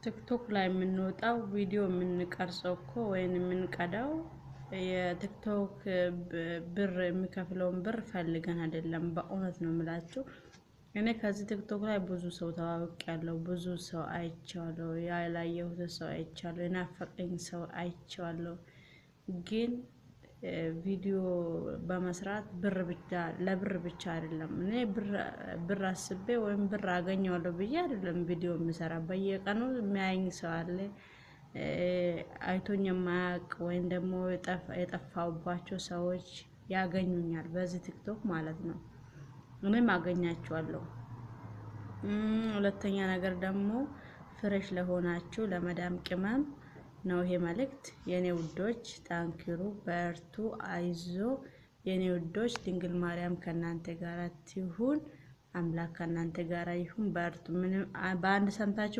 ቲክቶክ ላይ የምንወጣው፣ ቪዲዮ የምንቀርጸው እኮ ወይም የምንቀዳው የቲክቶክ ብር የሚከፍለውን ብር ፈልገን አይደለም። በእውነት ነው የምላችሁ። እኔ ከዚህ ቲክቶክ ላይ ብዙ ሰው ተዋውቄያለሁ፣ ብዙ ሰው አይቼዋለሁ፣ ያላየሁት ሰው አይቼዋለሁ፣ የናፈቀኝ ሰው አይቼዋለሁ። ግን ቪዲዮ በመስራት ብር ብቻ ለብር ብቻ አይደለም። እኔ ብር አስቤ ወይም ብር አገኘዋለሁ ብዬ አይደለም ቪዲዮ የምሰራ። በየቀኑ የሚያየኝ ሰው አለ፣ አይቶኝ የማያውቅ ወይም ደግሞ የጠፋውባቸው ሰዎች ያገኙኛል በዚህ ቲክቶክ ማለት ነው። እኔም አገኛቸዋለሁ። ሁለተኛ ነገር ደግሞ fresh ለሆናችሁ ለመዳም ቅመም ነው ይሄ መልእክት። የኔ ውዶች ጠንክሩ፣ በርቱ፣ አይዞ የኔ ውዶች። ድንግል ማርያም ከእናንተ ጋር ትሁን፣ አምላክ ከእናንተ ጋር ይሁን። በርቱ። ምንም በአንድ ሰምታችሁ